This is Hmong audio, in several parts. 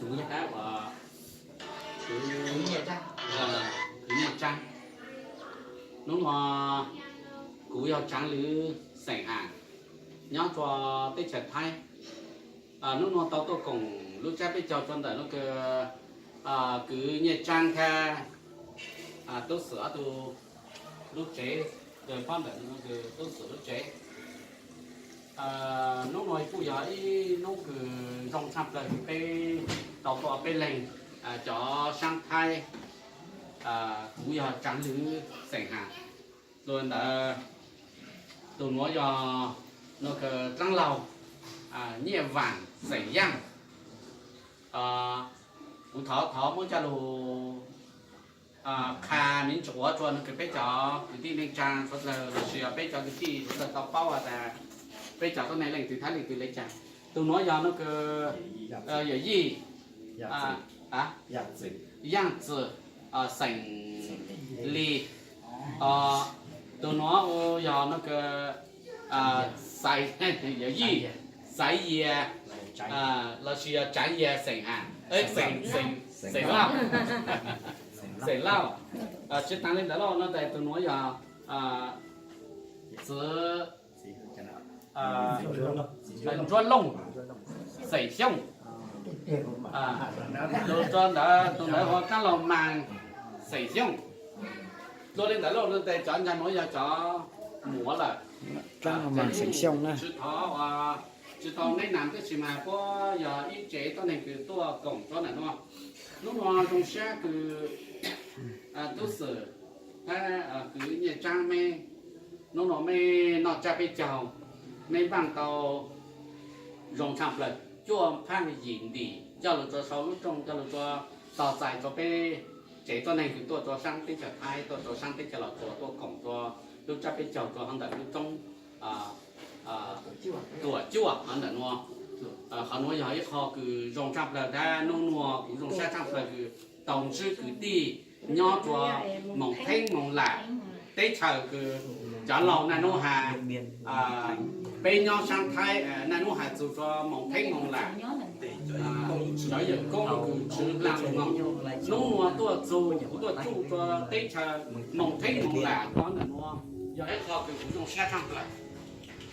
Tus tab uas kwv Nyiaj Tsaab. Hnub no kuv yog Tsaav Lwm xeem Has, nyob rua teb chaws Thaib. Hnub no tau tuaj koom lub tsab peb caug rua ntawm nuav kws kwv Nyiaj Tsaab thiab Tub Xwm ob tug lub tsev, pab ntawm nuav kws Tub Xwm lub tsev. Hnub no kuj yog ib hnub kws zoo tshaj plawg kws peb tau tuaj peb leeg cov saab Thaib. Kuv yog Tsaav Lwm xeem Has, tus ntawd, tus nuav yog nuav kws dlaab laug Nyiaj Vaam xeem Yaaj. Kuv thov thov muab coj lug qha me ntsis quav rua nuav kws peb cov kwv tij neej tsaa suav dlawg los sis yog peb cov kwv tij suav dlawg tau paub has tas peb cov tuab neeg leej twg thab leej twg le caag. Tus nuav yog nuav kws yawm yij Yaaj Txwm xeem Lis. Tus nuav yog nuav kws Xaiv, yawm yij Xaiv Yias los sis yog Tsaav Yias xeem Has, xeem Lauj. Tsi taag le ntawd los nuav tas tus nuav yog Txwv Ntsuab Looj xeem Xyooj. Tus ntawd, tus ntawd hu ua Kaab Laug Maas xeem Xyooj. Dlua le ntawd los nuav tas cov ncag nuav yog cov muam lawm. Tsi thov, tsi tau neb nam tab sis mas puab yog ib tsev tuab neeg kws tuaj koom rua ntawm nuav. Hnub nuav zoo sab kws Tub Xwm hab kwv Nyiaj Tsaab meb, hnub nuav meb noj tsab peb caug, meb npaaj tau zoo tshaj plawg cuaj phaaj yim ntim coj lug rua sau lub rooj coj lug rua tog txais rua peb tsev tuab neeg kws tuaj rua saab teb chaws Thaib, tuaj rua saab teb chaws Los Tsuas tuaj koom rua lub tsab peb caug rua hov ntawm lub roob Tuam Cuaj hov ntawm nuav. Qhov nuav yog ib qho kws zoo tshaj plawg hab nub nuav kuv zoo sab tshaj plawg kws tau ntsib kwv tij nyob rua Moos Theeb Moos Lam teb chaws kws cov laug naj nub has, peb nyob saab Thaib naj nub has txug rua Moos Theeb Moos Lam, cov yawm koob kws tswv dlaag moog. Nub nuav tuaj txug kuv tuaj tsuj rua teb chaws Moos Theeb Moos Lam hov ntawm nuav yog ib qho kws kuv zoo sab tshaj plawg.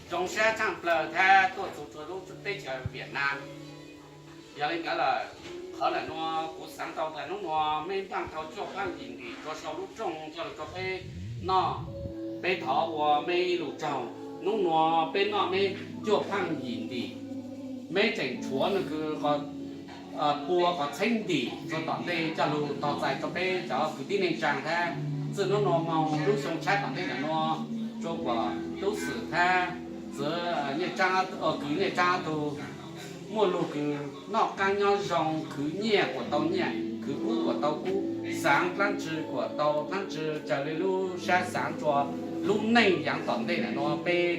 Zoo sab tshaj plawg thab tuaj txug rua lub teb chaws Vietnam. Yog le ntawd lawm, qhov ntawm nuav kuv xaav tau tas hnub nuav meb npaaj tau cuaj phaaj yim ntim rua sau lub rooj coj lug rua peb noj. Peb thov ua meb ib lus tsaug, hnub nuav peb noj meb cuaj phaaj yim ntim, meb tseem tshuav nuav kws pua qhov txheeb ntim rua tom ntej coj lug tog txais rua peb cov kwv tib neej tsaa thab. Txij hnub nuav moog lub xyoo tshab tom ntej ntawm nuav, rua kuas Tub Xwm thab Txwv Nyiaj Tsaab, kwv Nyiaj Tsaab tug muaj lug kws noj qaab nyob zoo, khwv nyiaj kuas tau nyiaj, khwv kub kuas tau kub, xaav dlaab tsi kuas tau dlaab tsi, raws le lub sab xaav rua lub neej yaav tom ntej ntawm nuav peb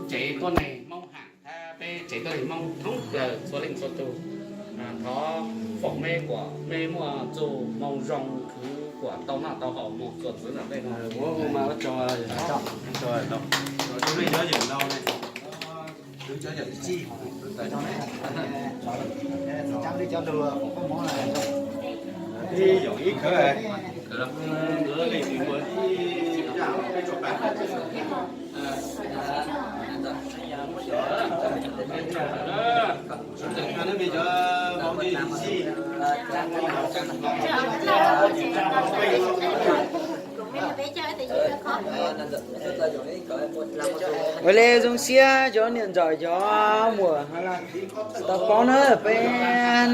tsev tuab neeg Moob Haam thab peb tsev tuab neeg Moob thoob plawg txhua leej txhua tug. Thov foom meb kuas meb muaj txuj moo zoo khwv kuas tau noj tau haus moog txuas txwv tom ntej nuav. Ua le zoo siab cov niam ntxawm cov muam tau paub na, peb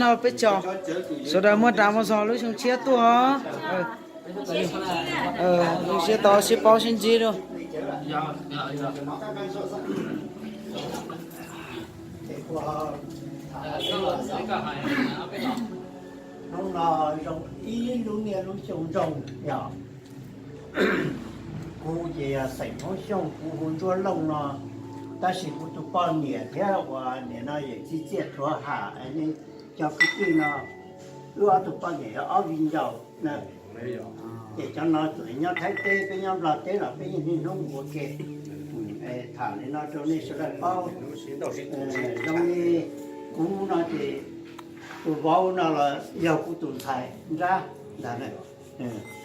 noj peb tsaug, sawv daws muaj dag muaj zog lub xyoo tshiab tuaj. Zoo siab tau sib paub sib ntsib lauj. Hnub no zoo ib lub niaj lub xyoo zoo yog kuv ces yog xeem Hmoob Xyooj, kuv hu Ntsuab Looj no, tab sis kuv tus poj niam thiab uas nim no yawm txiv Txiaj Tuam Ham, cov kwv tij no, wb ob tug poj niam yog ob viv ncaus na. Ces cov no txawm nyob Thaib teb, peb nyob Nplog teb los peb yeej niaj hnub mus ua ke. Tham li no rau nej sawv daws paub. Zoo li kuv no ces Tus vauv no los yog kuv tus ntxhais nrab ntag.